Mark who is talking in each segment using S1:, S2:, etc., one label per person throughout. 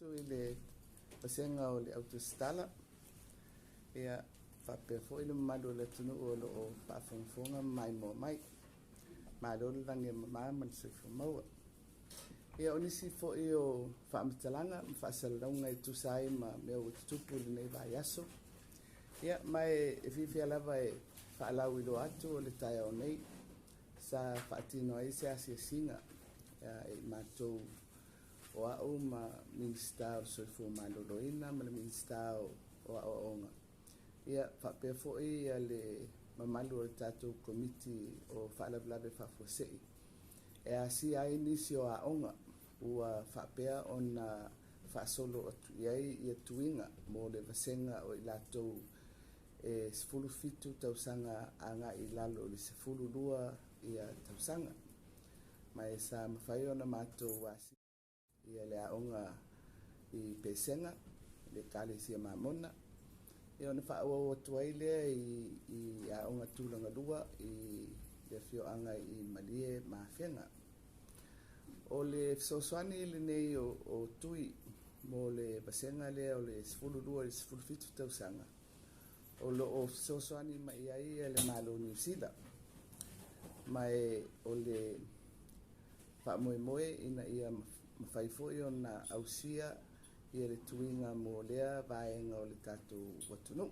S1: Atu i le vasega o le autusitala, ia faapea foi le mamalu o le atunuu o lo o faafogafoga ma maimoa mai. Malo le lagi e mama ma le soifua maua. Ia o nisi foi o faamatalaga ma faasalalauga e tusa ai ma mea ua tutupu i lenei vaiaso. Ia ma e fiafia lava e faalauiloa atu o le taeao nei sa faatino ai se asiasiga e i matou o au ma Minisita o le Soifua Maloloina ma le Minisita o Aoaoga, ia faapea foi le mamalu o le tatou Komiti o Faalavelave Faafuasei e asia ai nisi o aoga ua faapea ona faasolo atu i ai ia tuiga mo le vasega o i latou e 17 tausaga agai i lalo i le 12 tausaga. Ma e sa mafai ona matou asia le aoga i Pesega, le Ekalesia Mamona, ia ona faaauau atu ai lea i aoga tulaga lua i le afioaga i Malie ma Afega. O le fesoasoani lenei o tui mo le vasega lea o le 12 i le 17 tausaga, o lo o fesoasoani mai ai le Malo o Niu Sila. Ma o le faamoemoe ina ia mafai foi ona ausia le tuiga mo lea vaega o le tatou atunuu.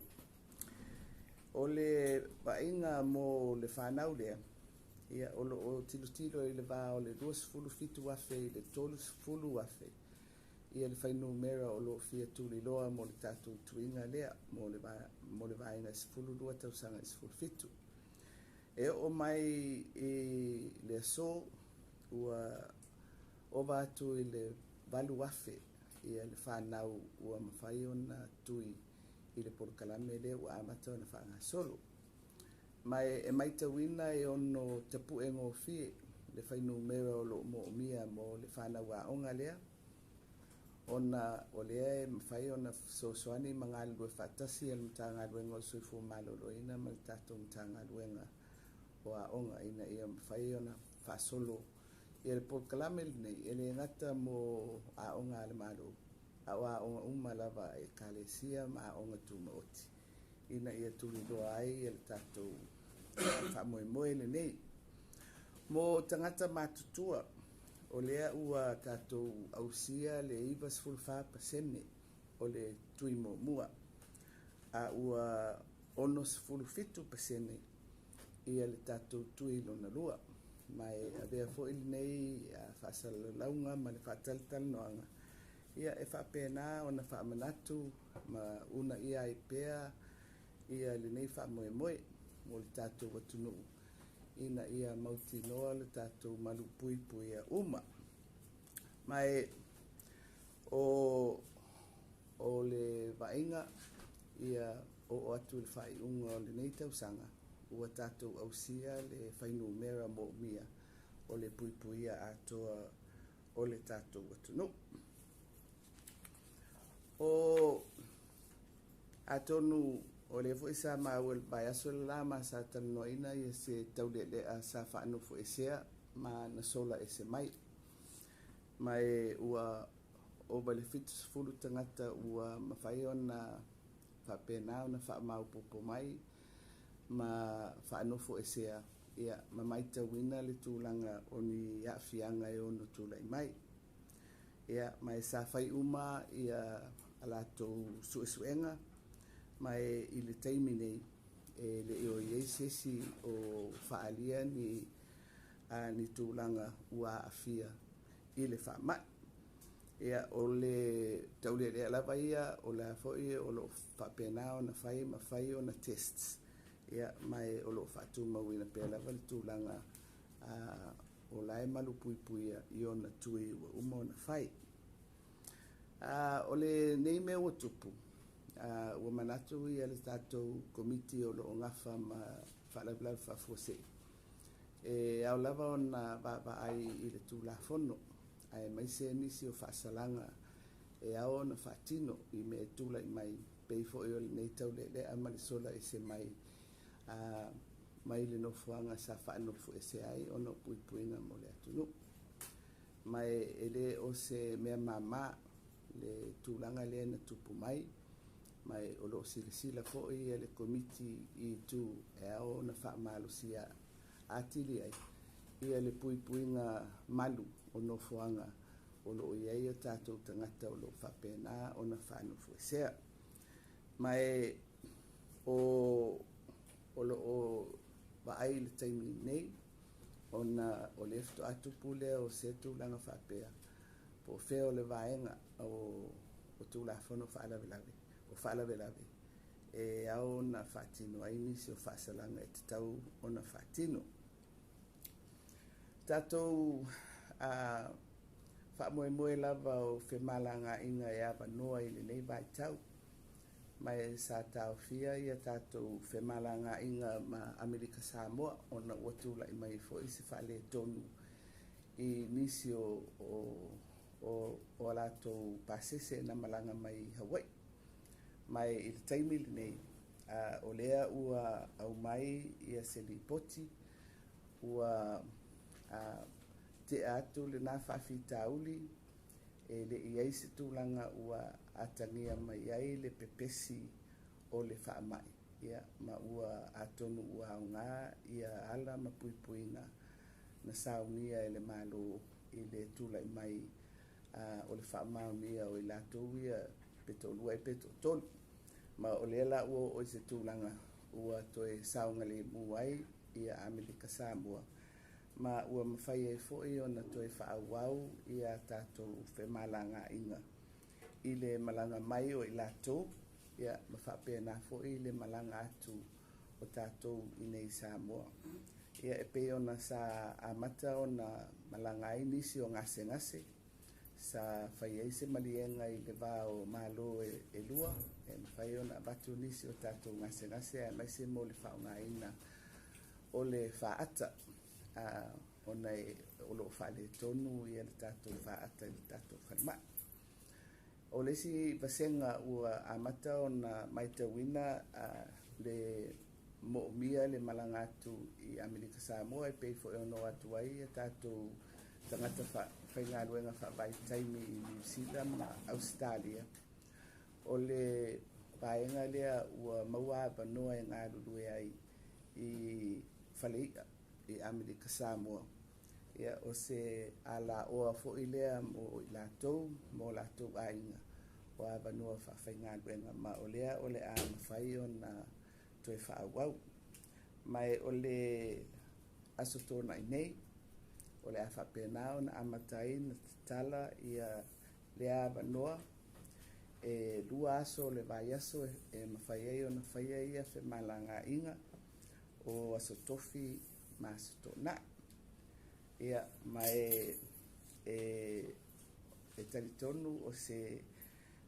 S1: O le vaaiga mo le fanau lea, ia o lo o tilotilo i le va o le 27,000 i le 30,000 le fuainumera o lo o fia tuliloa mo le tatou tuiga lea mo le vaega e 12 tausaga i le 17. E oo mai i le aso ua ova atu i le 8,000 le fanau ua mafai ona tui i le polokalame lea ua amata ona faagasolo. Ma e matauina e ono tapue gofie le fuainumera o lo o moomia mo le fanau aoga lea, ona o lea e mafai ona fesoasoani ma galulue faatasi le Matagaluega o le Soifua Maloloina ma le tatou Matagaluega o Aoga ina ia mafai ona faasolo le polokalame lenei, e le gata mo aoga a le Malo, a o aoga uma lava a Ekalesia ma aoga tumaoti ina ia tuliloa ai le tatou faamoemoe lenei. Mo tagata matutua, o lea ua tatou ausia le 94% o le tui muamua, a ua 67% le tatou tui lona lua. Ma e avea foi lenei faasalalauga ma le faatalatalanoaga e faapena ona faamanatu ma uunaia ai pea lenei faamoemoe mo le tatou atunuu ina ia mautinoa le tatou malupuipuia uma. Ma o le vaaiga ia oo atu i le faaiuga o lenei tausaga ua tatou ausia le fuainumera moomia o le puipuia atoa o le tatou atunuu. O atonu o lea foi sa maua i le vaiaso le la ma sa talanoaina se taulealea sa faanofoesea ma na sola ese mai. Ma ua ova i le 70 tagata ua mafai ona faapena ona faamaopoopo mai ma faanofoesea ma matauina le tulaga o ni aafiaga e ono tulai mai. Ia, ma sa fai uma a latou suesuega, ma i le taimi nei e le o i ai se isi o faaalia ni tulaga ua aafia i le faamai. Ia, o le taulealea lava ia, o lea foi o lo o faapena ona fai ma fai ona tests, ia, ma o lo o faatumauina pea lava le tulaga o la e malupuipuia i ona tui ua uma ona fai. O lenei mea ua tupu, ua manatu le tatou Komiti o lo o gafa ma faalavelave faafuasei, e ao lava ona vaavaai i le Tulafono aemaise nisi o faasalaga e ao ona faatino i mea e tulai mai pei foi o lenei taulealea ma le sola ese mai mai le nofoaga sa faanofoesea ai ona o puipuiga mo le atunuu. Ma e le o se mea mama. le tulaga lea na tupu mai, ma o lo o silasila foi le Komiti i itu e ao ona faamalosia atili ai le puipuiga malu o nofoaga o lo o i ai o tatou tagata o lo o faapena ona faanofoesea. Ma o lo o vaai i le taimi nei ona o lea faatoa tupu lea o se tulaga faapea, po o fea o le vaega o Tulafono Faalavelave o Faalavelave e ao ona faatino ai nisi o faasalaga e tatau ona faatino. Tatou faamoemoe lava o femalagaaiga e avanoa i lenei vaitau, ma e sa taofia ia tatou femalagaaiga ma Amerika Samoa ona ua tulai mai foi se faaletonu i nisi o a latou pasese na malaga mai Hawaii. Ma i le taimi lenei, o lea ua aumai se lipoti ua tea atu lena faafitauli, e le i i ai se tulaga ua atagia mai ai le pepesi o le faamai, ma ua atonu ua aoga ia ala ma puipuiga na saunia e le Malo i le tulai mai o le faamaonia o i latou ia pe toalua ea pe toatolu. Ma o lea la ua oo i se tulaga ua toe saogalemu ai Amerika Samoa, ma ua mafai ai foi ona toe faaauau ia tatou femalagaaiga i le malaga mai o i latou, ma faapena foi le malaga atu o tatou i inei i Samoa. E pei ona sa amata ona malaga ai nisi o gasegase, sa fai ai se maliega i le va o Malo e lua, e mafai ona avatu nisi o tatou gasegase aemaise mo le faaaogaina o le faata, ona o lo o faaletonu le tatou faata i le tatou falemai. O le isi vasega ua amata ona matauina le moomia le malaga atu i Amerika Samoa e pei foi ona o atu ai tatou tagata faigaluega faavaitaimi i Niu Sila ma Ausetalia. O le vaega lea ua maua avanoa e galulue ai i faleia i Amerika Samoa, o se alaoa foi lea mo i latou ma o latou aiga o avanoa faafaigaluega, ma o lea o le a mafai ona toe faaauau. Ma o le Aso Toonai nei o le a faapena ona amata ai ona tatala lea avanoa, e 2 aso o le vaiaso e mafai ai ona faia ia femalagaaiga, o Aso Tofi ma Aso Toonai. Ma e talitonu o se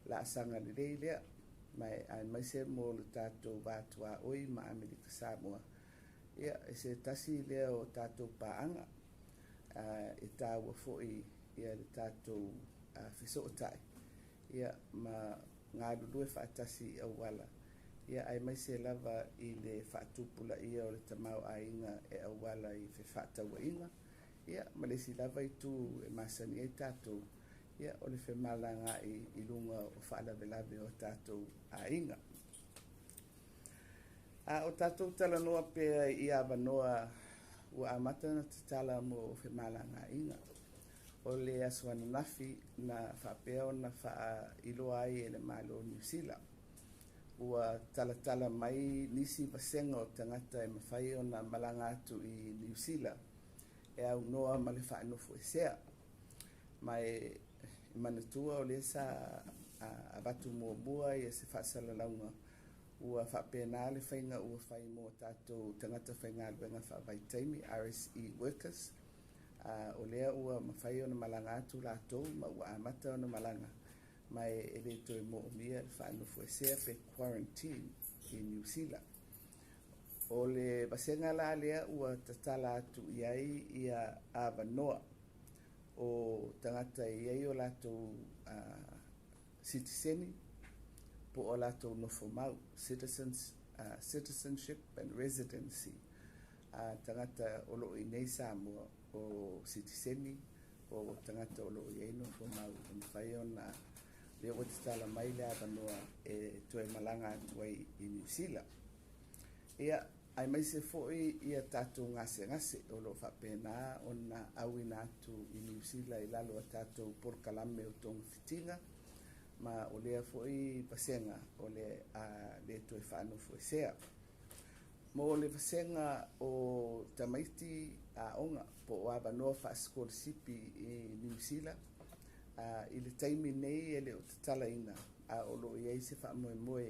S1: laasaga lelei lea, ma aemaise mo le tatou va tuaoi ma Amerika Samoa, e se tasi lea o tatou paaga e taua foi le tatou fesootai ma galulue faatasi i auala, aemaise lava i le faatupulaia o le tamaoaiga e auala i fefaatauaiga, ma le isi lava itu e masani ai tatou, o le femalagaai i luga o faalavelave o tatou aiga. A o tatou talanoa pea i avanoa ua amata ona tatala mo femalagaaiga, o le aso ananafi na faapea ona faailoa ai e le Malo o Niu Sila, ua talatala mai nisi vasega o tagata e mafai ona malaga atu i Niu Sila e aunoa ma le faanofoesea. Ma e manatua o lea sa avatu muamua se faasalalauga ua faapena le faiga ua fai mo tatou tagata faigaluega faavaitaimi, RSE workers, o lea ua mafai ona malaga atu latou ma ua amata ona malaga, ma e le toe moomia le faanofoesea pe quarantine i Niu Sila. O le vasega la lea ua tatala atu i ai avanoa o tagata e i ai o latou sitiseni po o latou nofomau, citizenship and residency, tagata o lo o i inei Samoa o sitiseni po o tagata o lo o i ai nofomau e mafai ona lea ua tatala mai le avanoa e toe malaga atu ai i Niu Sila. Ia, aemaise foi ia tatou gasegase o lo o faapena ona auina atu i Niu Sila i lalo o tatou polokalame o togafitiga, ma o lea foi vasega o le a le toe faanofoesea. Mo le vasega o tamaiti aoga po o avanoa faasikolasipi i Niu Sila, i le taimi nei e le o tatalaina, a o lo o i ai se faamoemoe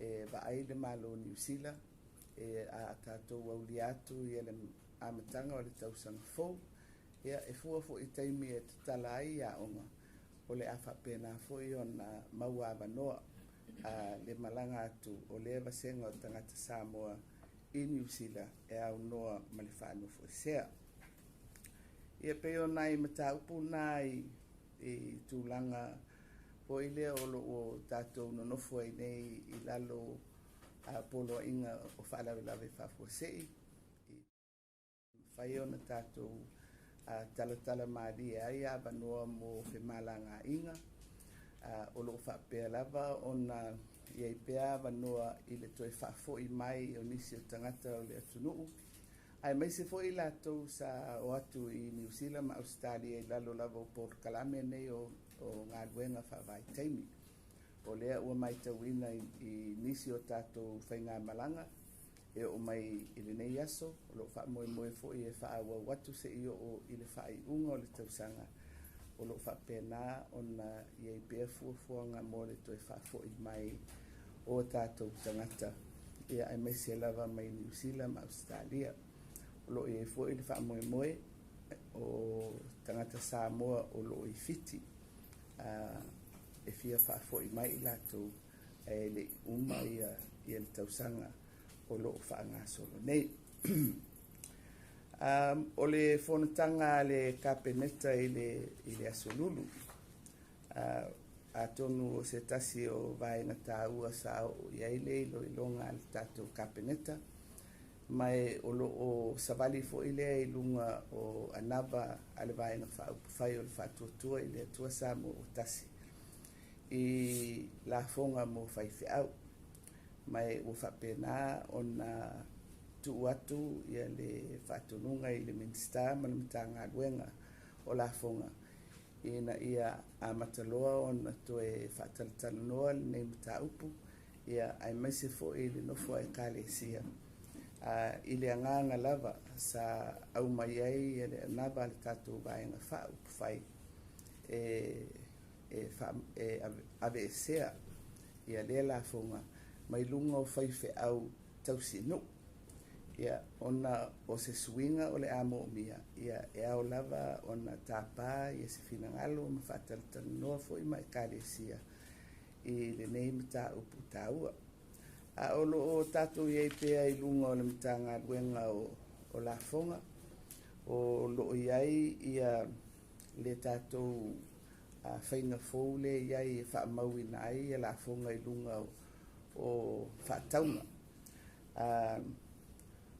S1: e vaai le Malo o Niu Sila e a tatou aulia atu le amataga o le tausaga fou. Ia, e fua foi i taimi e tatala ai aoga, o le a faapena foi ona maua avanoa le malaga atu o lea vasega o tagata Samoa i Niu Sila e aunoa ma le faanofoesea. Ia, pei o nai mataupu na i tulaga foi lea o lo o tatou nonofo ai nei i lalo poloaiga o faalavelave faafuasei, i mafai ona tatou talatala malie ai avanoa mo femalagaaiga. O lo o faapea lava ona i ai pea avanoa i le toe faafoi mai o nisi o tagata o le atunuu, aemaise foi latou sa o atu i Niu Sila ma Ausetalia i lalo lava o polokalame nei o galuega faavaitaimi. O lea ua matauina i nisi o tatou faigamalaga e oo mai i lenei aso, o lo o faamoemoe foi e faaauau atu seia oo i le faaiuga o le tausaga, o lo o faapena ona i ai pea fuafuaga mo le toe faafoi mai o tatou tagata, ia aemaise lava mai Niu Sila ma Ausetalia. O lo o i ai foi le faamoemoe o tagata Samoa o lo o i Fiti, e fia faafoi mai i latou ae le i uma le tausaga o lo o faagasolo nei. O le fonotaga a le Kapeneta i le Aso Lulu, atonu o se tasi o vaega taua sa oo i ai le iloiloga a le tatou Kapeneta, ma o lo o savali foi lea i luga o anava a le Vaega Faaupufai o le Faatuatua i le Atua Samoa ua Tasi i lafoga mo faifeau, ma ua faapena ona tuu atu le faatonuga i le Minisita ma le Matagaluega o Lafoga ina ia amata loa ona toe faatalatalanoa lenei mataupu, ia aemaise foi le nofo a Ekalesia i le agaga lava sa aumai ai le anava a le tatou Vaega Faaupufai e aveesea lea lafoga mai luga o faifeau tausinuu. Ia, ona o se suiga o le a moomia, ia e ao lava ona tapa se finagalo ma faatalatalanoa foi ma Ekalesia i lenei mataupu taua. A o lo o tatou i ai pea i luga o le Matagaluega o Lafoga, o lo o i ai le tatou faiga fou lea i ai e faamauina ai lafoga i luga o faatauga.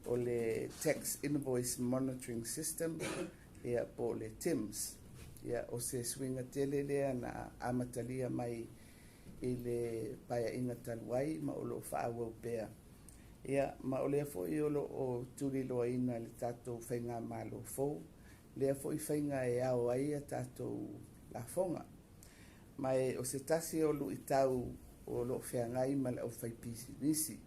S1: O le Tax Invoice Monitoring System, ia, po o le TIMS. Ia, o se suiga tele lea na amatalia mai i le paeaiga talu ai ma o lo o faaauau pea. Ia, ma o lea foi o lo o tuliloaina le tatou faigamalo fou, lea foi faiga e ao ai a tatou lafoga. Ma o se tasi o luitau o lo o feagai ma le aufaipisinisi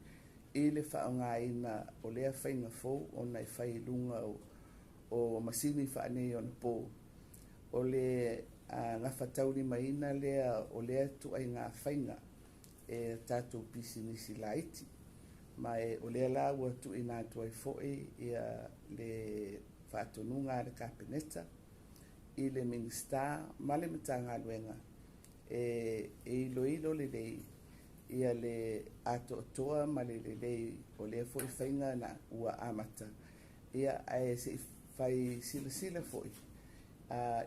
S1: i le faaaogaina o lea faiga fou ona e fai i luga o masini faaneionapo, o le gafataulimaina lea o lea ituaiga faiga e tatou pisinisi laiti. Ma o lea la ua tuuina atu ai foi le faatonuga a le Kapeneta i le Minisita ma le Matagaluega e iloilo lelei le atoatoa ma le lelei o lea foi faiga na ua amata, ia ae se i fai silasila foi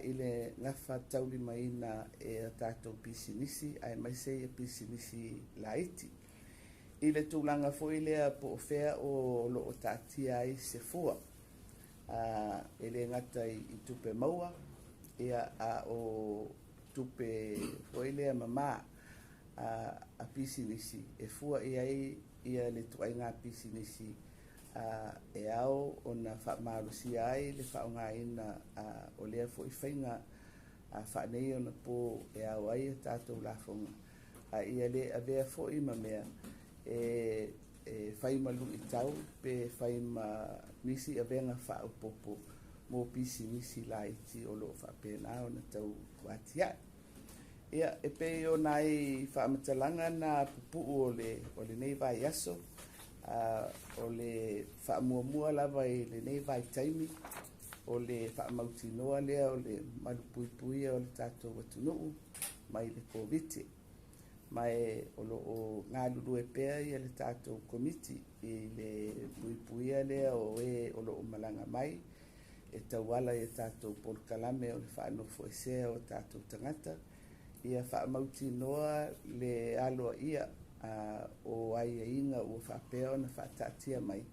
S1: i le gafataulimaina e tatou pisinisi aemaise pisinisi laiti. I le tulaga foi lea po o fea o lo o taatia ai se fua, e le gata i tupe maua, ia, a o tupe foi lea mama a pisinisi e fua i ai le ituaiga pisinisi e ao ona faamalosia ai le faaaogaina o lea foi faiga faaneionapo e ao ai a tatou lafoga, a ia lē avea foi ma mea e fai ma luitau pe fai ma nisi avega faaopopo mo pisinisi laiti o loo faapena ona tau atiae. Ia, e pei o nai faamatalaga na pupuu o lenei vaiaso. O le faamuamua lava i lenei vaitaimi o le faamautinoa lea o le malupuipuia o le tatou atunuu mai le Koviti, ma e o lo o galulue pea le tatou Komiti i le puipuia lea o e o lo o malaga mai e tauala i a tatou polokalame o le faanofoesea o tatou tagata, ia faamautinoa le aloaia o aiaiga ua faapea ona faataatia mai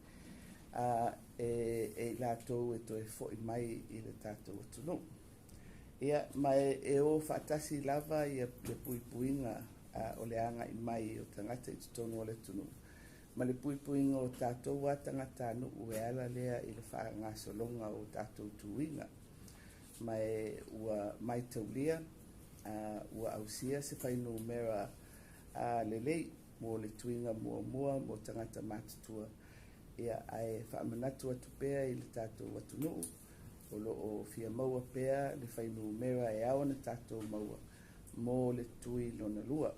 S1: e i latou e toe foi mai i le tatou atunuu. Ia, ma e o faatasi lava le puipuiga o le agai mai o tagata i totonu o le atunuu ma le puipuiga o tatou a tagatanuu e ala lea i le faagasologa o tatou tuiga. Ma e ua mataulia ua ausia se fuainumera lelei mo le tuiga muamua mo tagata matutua. Ia, ae faamanatu atu pea i le tatou atunuu o lo o fia maua pea le fuainumera e ao ona tatou maua mo le tui lona lua.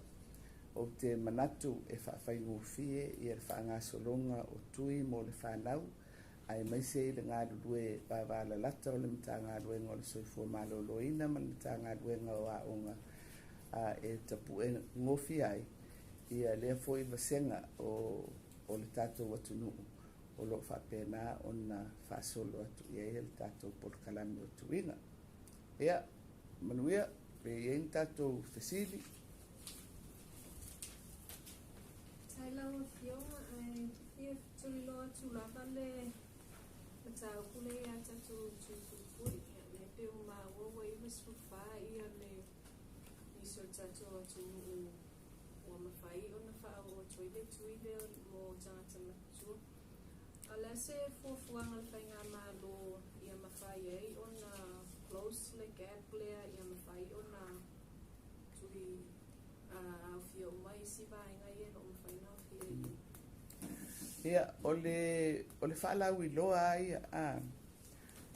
S1: Ou te manatu e faafaigofie le faagasologa o tui mo le fanau, aemaise i le galulue vavalalata o le Matagaluega o le Soifua Maloloina ma le Matagaluega o Aoga e tapue gofie ai lea foi vasega o le tatou atunuu o lo o faapena ona faasolo atu i ai le tatou polokalame o tuiga. Ia, manuia, pe i ai ni tatou fesili.
S2: Faafetai lau Afioga, ae fia tuliloa atu lava le mataupu lea ia tatou tui puipui. Ia, lea pei ua maua ua 94 le nisi o le tatou atunuu ua mafai ona faaoo atu ai le tui lea mo tagata matutua. A o le a se fuafuaga a le faigamalo ia mafai ai ona close le gap lea, ia mafai ona tui aofia uma isi vaega ia e le o mafai ona aofia i ai?
S1: Ia, o le faalauiloa a ia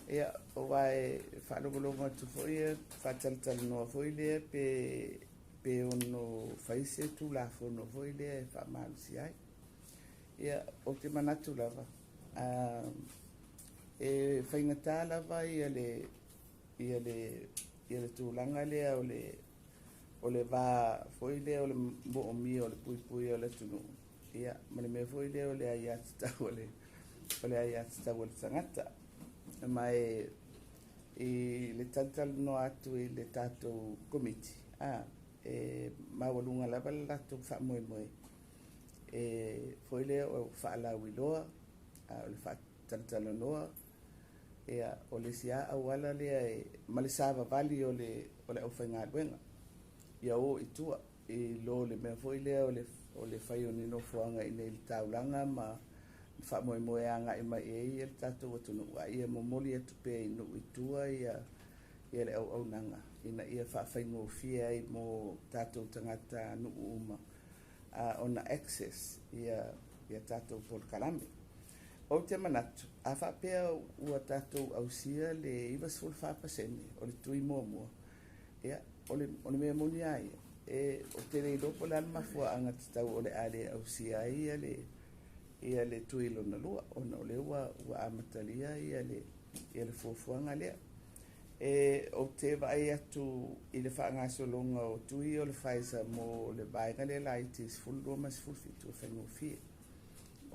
S1: ia, aua e faalogologo atu foi, faatalatalanoa foi lea pe ono fai se Tulafono foi lea e faamalosia ai. Ia, ou te manatu lava e faigata lava ia le tulaga lea o le va foi lea o le moomia o le puipuia o le atunuu, ia, ma le mea foi lea o le aiatatau a le tagata. Ma e i le talatalanoa atu i le tatou Komiti, e maualuga lava le latou faamoemoe e foi lea o faalauiloa, o le faatalatalanoa. Ia, o le isi a auala lea e ma le savavali o le aufaigaluega ia o i tua i lo le mea foi lea o le fai o ni nofoaga i inei i le taulaga ma faamoemoe agai mai i ai le tatou atunuu, a ia momoli atu pea i nuu i tua ia le auaunaga ina ia faafaigofie ai mo tatou tagata nuu uma ona access ia tatou polokalame. Ou te manatu, a faapea ua tatou ausia le 94% o le tui muamua, ia, o le mea moni a ia, ou te le iloa po o le a le mafuaaga tatau o le a le ausia ai ia le tui lona lua, ona o lea ua amatalia ia le fuafuaga lea. Ou te vaai atu i le faagasologa o tui o le Pfizer mo le vaega lea laiti 12 ma 17, e faigofie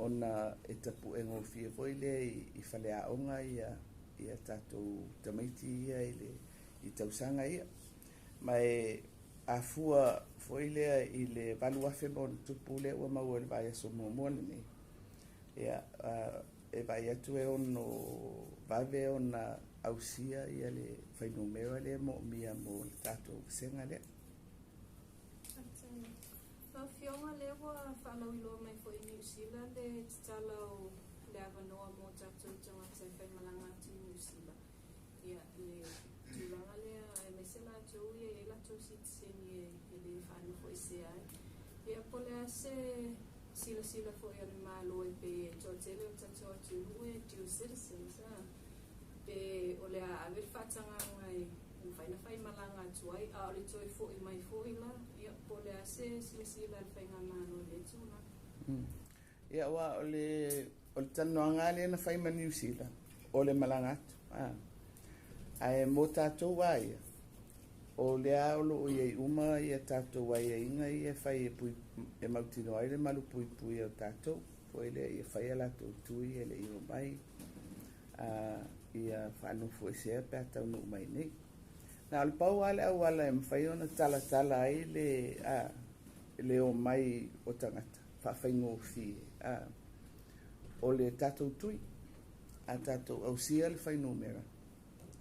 S1: ona e tapue gofie foi lea i faleaoga ia tatou tamaiti ia i tausaga ia. Ma e afua foi lea i le 8,000 ma ona tupu lea ua maua i le vaiaso muamua lenei, ia, e vaai atu e ono vave ona ausia ia le fuainumera lea e moomia mo le tatou vasega lea.
S2: Faafetai. Lau Afioga, lea ua faalauiloa mai foi i Niu Sila le tatala o le avanoa mo tatou tagata e faimalaga atu i Niu Sila. Ia, le tulaga lea aemaise latou ia e i ai latou sitiseni e le faanofoesea ai. Ia, po o le a se silasila foi a le Malo e pei e toatele o tatou atunuu e dual citizens a, pe o le a ave le faatagaga e mafai ona faimalaga atu ai, a o le toe foi mai foi la, ia, po o le a se silasila a le Faigamalo i lea tulaga.
S1: Ia, aua o le o le talanoaga lava lea na fai ma Niu Sila, o le malaga atu. A. Ae mo tatou lava ia, o lea o lo o i ai uma ia tatou aiaiga ia e fai e, pui, e mautinoa ai le malupuipuia o tatou. Foi lea ia fai a latou tui e le i omai, ia faanofoesea pe a taunuu mai nei. Na o le pau lava le auala e mafai ona talatala ai le, a, le omai o tagata faafaigofie, a, o le tatou tui. A tatou ausia le fuainumera,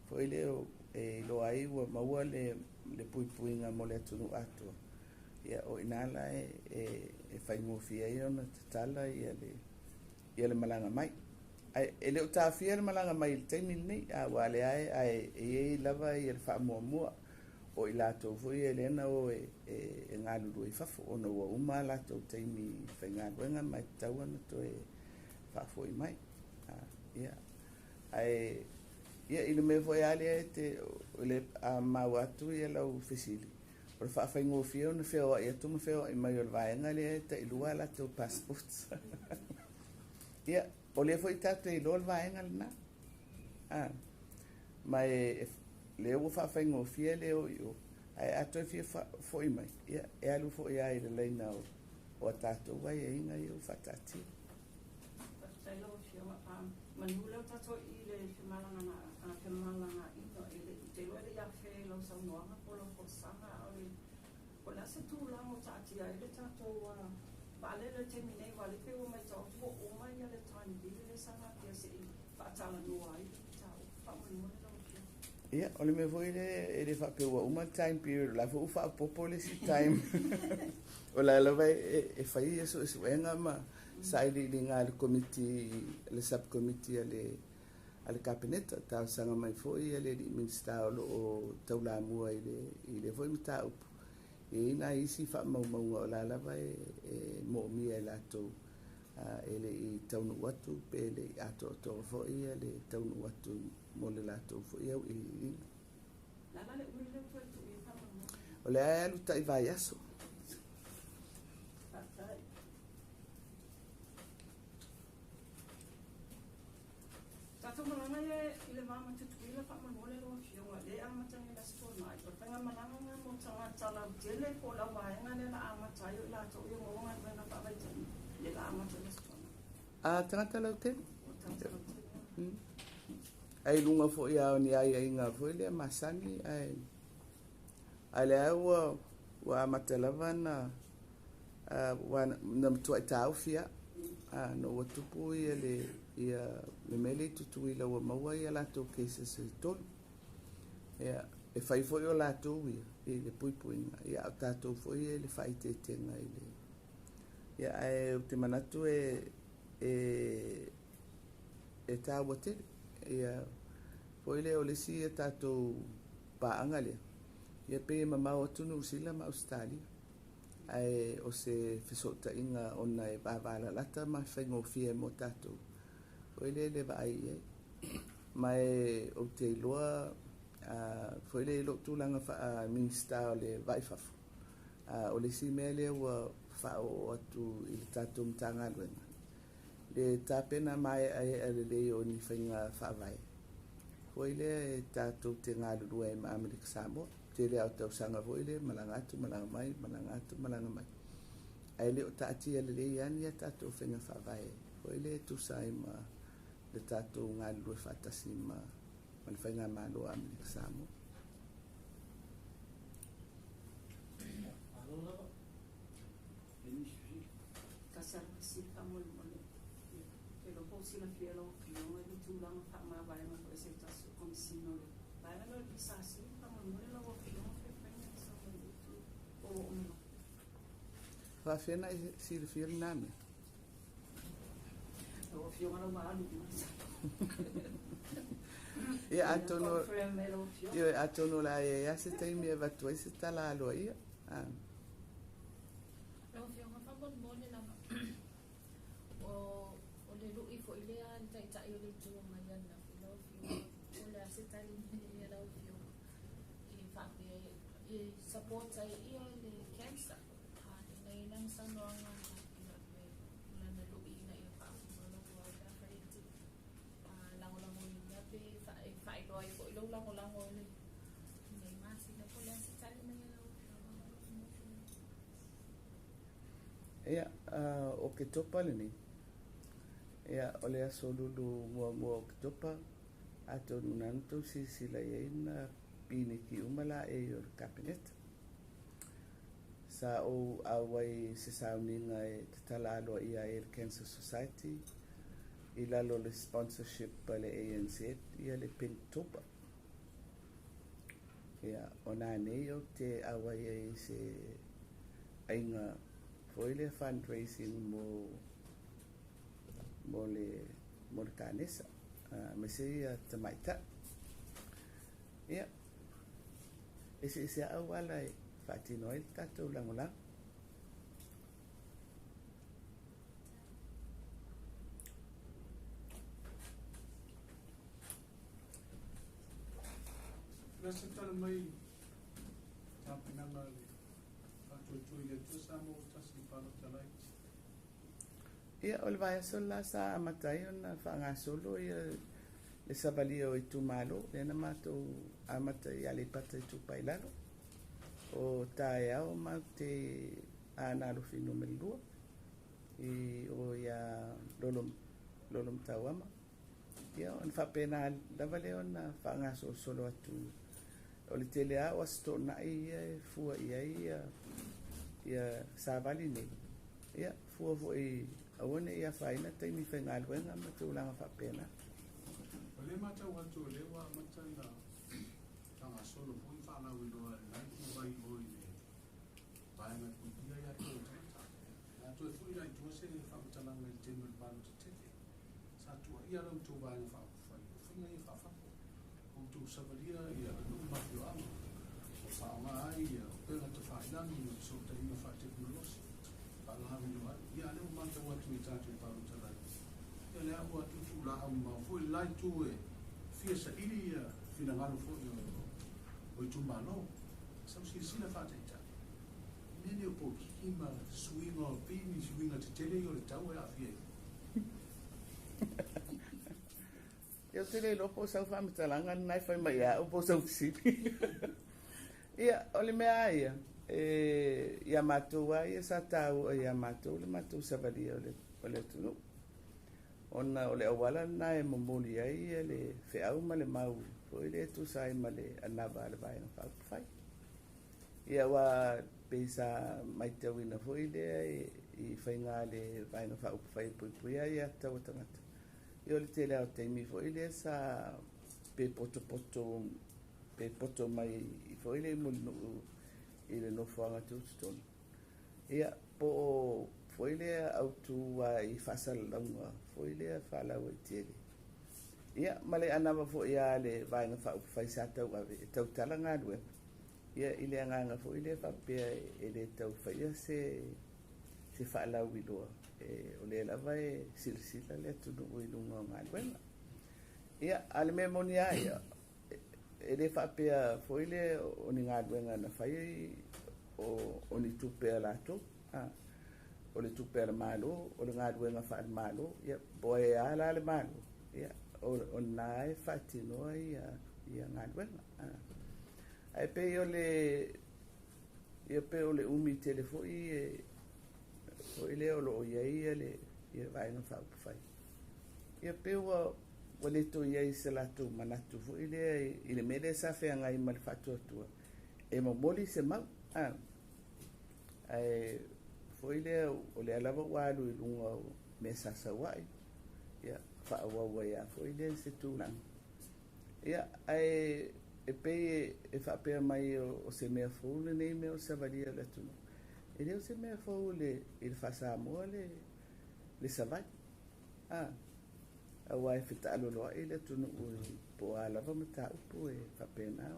S1: foi lea e iloa ai ua maua le puipuiga mo le atunuu atoa, ia o i ina la e faigofie ai ona tatala ia le malaga mai. Ae e le o taofia le malaga mai i le taimi lenei, aua o lea e i ai lava le faamuamua o i latou foi ia lea na o e galulue i fafo ona ua uma a latou taimi faigaluega ma e tatau ona toe faafoi mai. Ia, ae ia i le mea foi lava lea e te, a maua atu ia lau fesili, o le faafaigofie ona feoai atu ma feoai mai o le vaega lea e tailua a latou passports. Ia, o lea foi tatou te iloa le vaega lena. Ma e lea ua faafaigofie le o i o, ae a toe fia foi mai, ia, e alu foi lava i le laina o a tatou aiaiga ia ua faataatia.
S3: Faafetai lau Afioga. Manu lea ua tatou i le femalagaaiga e le i te iloa e le i afea i lau saunoaga po o lau folasaga, a o le po o le a se tulaga o taatia ai le tatou vaalele i le taimi nei, aua o lea e pei ua matau atu ua uma le time period lea sa faapea se i faatalanoa ai le mataupu. Faamolemole lau Afioga.
S1: Ia, o le mea foi lea e le faapea ua uma le time period, o la foi ua faaopoopo le isi time. O la lava e fai ia suesuega ma sailiiliga a le komiti, le subcommittee a le Kapeneta. Talosaga mai foi le alii Minisita o lo o taulamua i le foi mataupu. E i ai nai isi faamaumauga o la lava e moomia e latou e le i taunuu atu pe le i atoatoa foi le taunuu atu mo le latou foi auiliiliga.
S3: Le a la le umi lea ua toe tuu i ai faamolemole?
S1: O le a e alu tai vaiaso.
S3: Faafetai. Tatou malaga ia i le va ma Tutuila faamolemole lau Afioga, lea e amata nei i le Aso Toonai. O le faigamalaga lena mo tagata lautele po o le auvaega lea la amata ai o i latou ia maua galuega faavaitaimi lea la amata i le Aso Toonai.
S1: A, tagata lautele.
S3: O tagata lautele.
S1: Ai luga foi a o ni aiaiga foi lea masani ae a lea ua amata lava na ua na matuai taofi a na ua tupu ia le mea lea i Tutuila ua maua ia latou cases e tolu. Ia, e fai foi o latou ia i le puipuiga, ia a o tatou foi ia i le faaeteetega i le ia ae ou te manatu e taua tele. Ia foi lea o le isi ia tatou paaga lea, ia pei e mamao atu Niu Sila ma Ausetalia. Ae o se fesootaiga ona e vavalalata ma faigofie mo tatou. Foi lea le vaai i ai. Ma e ou te iloa foi lea i lou tulaga faa-Minisita o le Va i Fafo, o le isi mea lea ua faaoo atu i le tatou Matagaluega, le tapena maeaea lelei o ni faiga faavae. Foi lea e tatou te galulue ai ma Amerika Samoa. Tele lava o tausaga foi lea malaga atu, malaga mai, malaga atu, malaga mai. Ae le o taatia lelei lava ni a tatou faiga faavae foi lea e tusa ai ma le tatou galulue faatasi ma le Faigamalo a Amerika Samoa.
S4: Malo lava. E nisi fesili?
S3: Tasi lava le fesili faamolemole. Ia, e iloa po o silafia e lau Afioga i le tulaga faamavaega foi a se tasi o Komesina o le Vaega lea o le PSC, faamolemole lau Afioga pe mafai ona e sau mai i le po o lo o
S1: Faafefea ona e silafia lena mea?
S3: Lau Afioga la ua alu i luga le
S1: Ia atonu, ioe, atonu o le a i ai lava se taimi e avatu ai se tala aloaia.
S2: Lau Afioga faamolemole lava, o le lu'i foi lea a le Taitai o le Itu Agai ananafi lau Afioga, po o le a se tali mai a lau Afioga i faapea e support ai le cancer. A lea na i ai lana saunoaga ananafi faapea lana lu'i ina ia faamalolo ai pe afai e te lagolagoina pe e faailoa ai foi lou lagolago i lenei masina. Po o le a se tali mai a lau Afioga?
S1: Ia, o Oketopa lenei. Ia, o le aso lulu muamua o Oketopa, atonu na ona outou silasila i ai na piniki uma laei o le Kapeneta. Sa ou auai i se sauniga e tatala aloaia ai e le Cancer Society i lalo o le sponsorship a le ANZ ia le Pinktober. Ia, o nanei ou te auai ai i se aiga foi lea fundraising mo le kanesa, aemaise ia tamaitai. Ia, eseese lava auala e faatino ai le tatou lagolago.
S5: Le se tala mai tapenaga le Faatuatua i le Atua Samoa ua Tasi i palota laiti.
S1: Ia, o le vaiaso la sa amata ai ona faagasolo ia le savalia o itumalo lea na matou amata i Aleipata Itupa i Lalo. O taeao matou te Aana Alofi Nu.2 i o ia Lolo, Lolo Matauama. Ia, ona faapena lava lea ona faagasolosolo atu. O le tele lava o Aso Toonai ia e fua i ai ia savali nei. Ia, fua foi aua ne i afaina taimi faigaluega ma tulaga faapena.
S5: O lea matau atu o lea ua amata na faagasolo foi faalauiloa e lenai ituvai o i le vaega e puipuia ia te o tagata. A toe foi la i tua se faamatalaga i le taimi o le palota tele, sa tuuaia la outou Vaega Faaupufai o faiga ia faafafo, o outou savalia ia nuu ma afioaga, o faaaoga ai ia upega tafailagi ma fesootaiga faatekonolosi faalauiloa ai. Ia a lea ua matau atu i tatou palota laiti, ia lea ua tuutuulaau mamao foi le la itu e fia saili ia finagalo foi o itumalo. Sau silasila faataitai mea nei o polokiki ma suiga o pei ni suiga tetele ia o le tau e aafia ai.
S1: Ia, ou te le iloa po o sau faamatalaga lena e fai mai ia au po o sau fesili. Ia, o le mea lava ia, e ia matou lava ia sa taua ia matou le matou savalia o le atunuu. Ona o le auala lena e momoli ai le feau ma le mau foi lea e tusa ai ma le anava a le Vaega Faaupufai. Ia, aua pei sa matauina foi lea i faiga a le Vaega Faaupufai e puipuia ia tau a tagata. Ia, o le tele lava o taimi foi lea sa pe potopoto pe poto mai foi lea i Mulinuu i le nofoaga tutotonu. Ia, po o foi lea autu i faasalalauga foi lea faalauaitele. Ia, ma le anava foi a le Vaega Faaupufai sa tauave e tautala galuega. Ia, i le agaga foi lea faapea e le tau faia se faalauiloa, e, o lea lava e silasila le atunuu i luga o galuega. Ia, a le mea moni lava ia, e le faapea foi lea o ni galuega na fai o ni tupe a latou. O le tupe a le Malo, o le galuega faale-Malo, ia, po e a la le Malo, ia, o lena e faatinoa ia galuega. Ae pei o le ia pei o le umi tele foi e foi lea o lo o i ai le ia Vaega Faaupufai. Ia pei ua le toe i ai se latou manatu foi lea i le mea lea sa feagai ma le faatuatua e momoli se mau. Ae foi lea o lea lava ua alu i luga o mea sa sau ai. Ia, faaauau ai lava foi lea i se tulaga. Ia, ae e pei e faapea mai o se mea fou lenei mea o le savalia o le atunuu. E le o se mea fou i le faa-Samoa le savali. Aua e fetaaloloai le atunuu po o a lava mataupu e faapena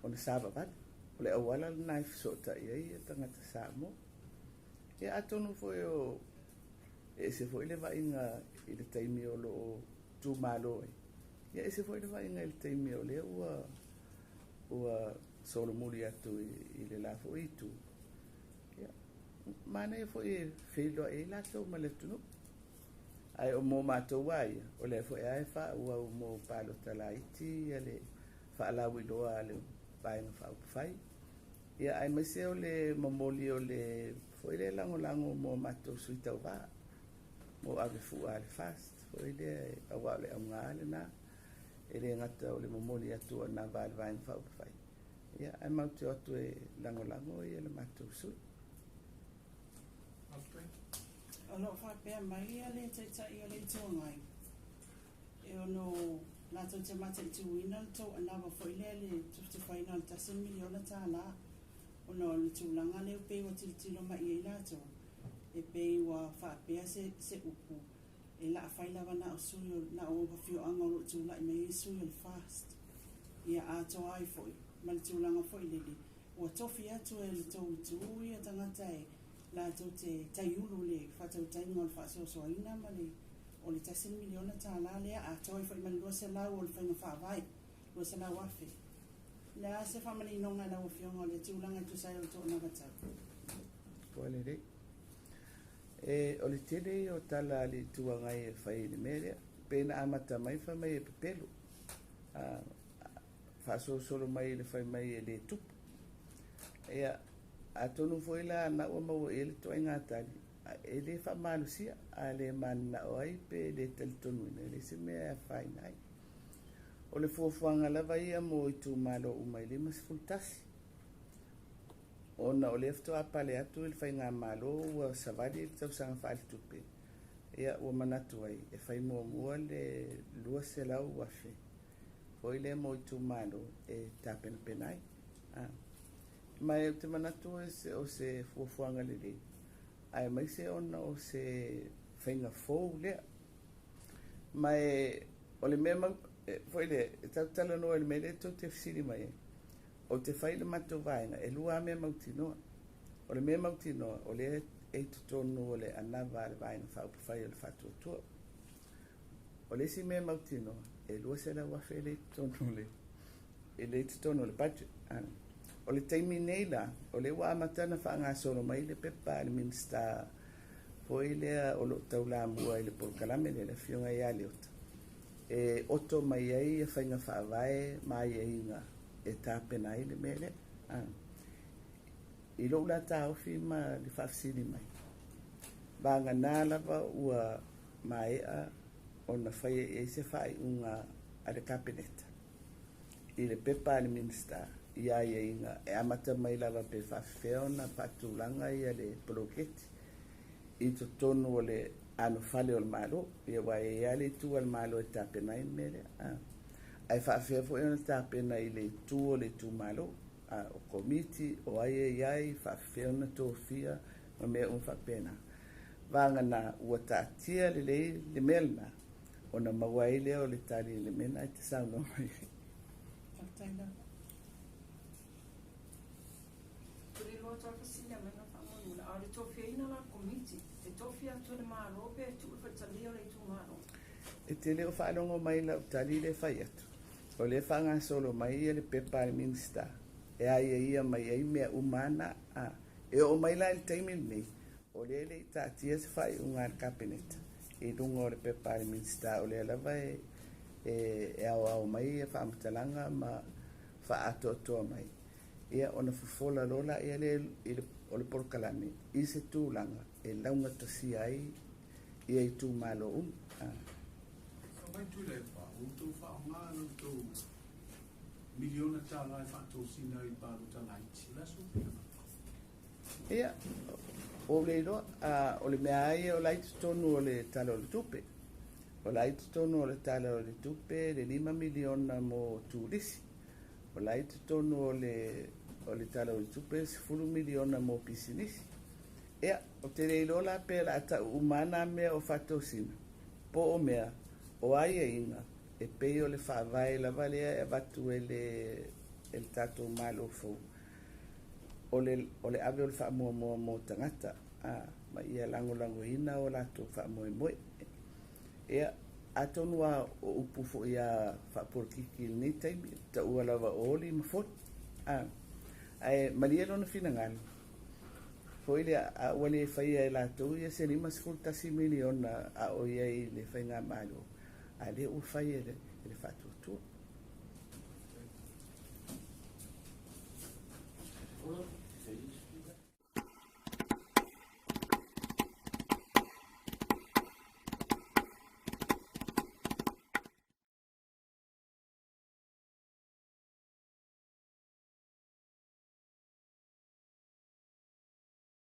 S1: ona savavali. O le auala lena e fesootai ai tagata Samoa. Ia atonu foi o e ese foi le vaaiga i le taimi o lo o tumalo ai. Ia ese foi le vaaiga i le taimi o lea ua solomuli atu i le la foi itu. Ia, manaia foi e feiloai ai latou ma le atunuu. Ae o mo matou lava ia, o lea foi lava e faaauau mo palota laiti le faalauiloa a le Vaega Faaupufai. Ia aemaise o le momoli o le foi lea lagolago mo matou sui tauva, mo avefua a le FAST, foi lea aua o le auga lena, e le gata o le momoli atu o anava a le Vaega Faaupufai, ia ae matou te o atu e lagolago le matou sui.
S6: O lo o faapea mai le Taitai o le Itu Agai, e ono latou te mataituina le tou anava foi lea i le tufatufaina o le $1 miliona ona o le tulaga lea pei ua tilotilo mai i ai latou, e pei ua faapea se upu e laafai lava na o sui na o afioaga o lo o tulai mai ai sui o le FAST. Ia atoa ai foi ma le tulaga foi lele ua tofi atu e le tou itu ia tagata e latou te taiulu le faatautaiga o le faasoasoaina ma le o le $1 miliona lea atoa ai foi ma le 200 o le faiga faavae 200,000. Le a se faamaninoga i lau Afioga o le tulaga e tusa ai o le toanavatau?
S1: Ua lelei. E, o le tele ia o tala a le Itu Agai e fai i le mea lea. Pe na amata mai fai mai e pepelo. Faasolosolo mai i le fai mai e le tupu. Ia, atonu foi la na ua maua i ai le ituaiga tali, e le faamalosia, a le mananao ai pe le talitonuina, e leai se mea e afaina ai. O le fuafuaga lava ia mo itumalo uma e 51. Ona o lea faatoa pale atu i le faigamalo ua savali le tausaga faaletupe, ia ua manatu ai e fai muamua le 200,000 foi lea mo itumalo e tapenapena ai. Ma ou te manatu o se fuafuaga lelei, aemaise ona o se faiga fou lea. Ma o le mea mau, foi lea, e tautala i le mea lea tou te fesili mai ai. Ou te fai le matou vaega, e lua lava mea mautinoa. O le mea mautinoa, o lea e i totonu o le anava a le Vaega Faaupufai o le Faatuatua. O le isi mea mautinoa, e 200,000 e le i totonu e le i totonu o le budget. O le taimi nei la, o lea ua amata ona faagasolo mai le pepa a le Minisita foi lea o lo o taulamua i le polokalame lea, le Afioga ia Leota, e oto mai ai faiga faavae ma aiaiga e tapena ai le mea lea. I lou la taofi ma le faafesili mai, vagana lava ua maea ona faia i ai se faaiuga a le Kapeneta i le pepa a le Minisita i aiaiga e amata mai lava pe faafefea ona faatulaga ia le poloketi i totonu o le anofale o le Malo. Ia aua e i ai lava le itu a le Malo e tapena ai le mea lea. Ae faafefea foi ona tapena i le itu o le itumalo, o komiti, o ai e i ai, faafefea ona tofia ma mea uma faapena. Vagana ua taatia lelei le mea lena, ona maua ai lea o le tali i le mea lena e te saunoa mai ai.
S6: Faafetai lava.
S3: Tuliloa toe fesili a mai na faamolemole, a o le tofiaina la komiti, e tofia atu e le Malo pe tuu i le faitalia o le itumalo?
S1: E te le o faalogo mai i lau tali lea e fai atu. O lea e faagasolo mai le pepa a le Minisita e aiaia mai ai mea uma na. E oo mai la i le taimi lenei, o lea e le i taatia se faaiuga a le Kapeneta i luga o le pepa a le Minisita, o lea lava e aoao mai faamatalaga ma faaatoatoa mai. Ia ona fofola loa lea o le polokalame i se tulaga e laugatasia ai ia itumalo uma.
S5: Mai Tuilaepa, ua outou faaaoga la outou $1 miliona e faatosina ai i palota laiti. O le a se upiga?
S1: Ia, ua ou le iloa, o le mea lava ia o la e i totonu o le Tala o le Tupe. O la i totonu o le Tala o le Tupe le $5 miliona mo turisi. O la i totonu o le Tala o le Tupe $10 miliona mo pisinisi. Ia, ou te le iloa la pe o le a tau uma lava na mea o faatosina, po o mea o aiaiga e pei o le faavae lava lea e avatu e le tatou Malo fou, o le ave o le faamuamua mo tagata ma ia lagolagoina o latou faamoemoe. Ia, atonu lava o upu foi a faapolokiki i lenei taimi, e taua lava o oli ma foli. Ae malie lona finagalo, foi lea a ua le faia e latou ia se $51 miliona a o i ai i le faigamalo, a o lea ua fai e le faatuatua.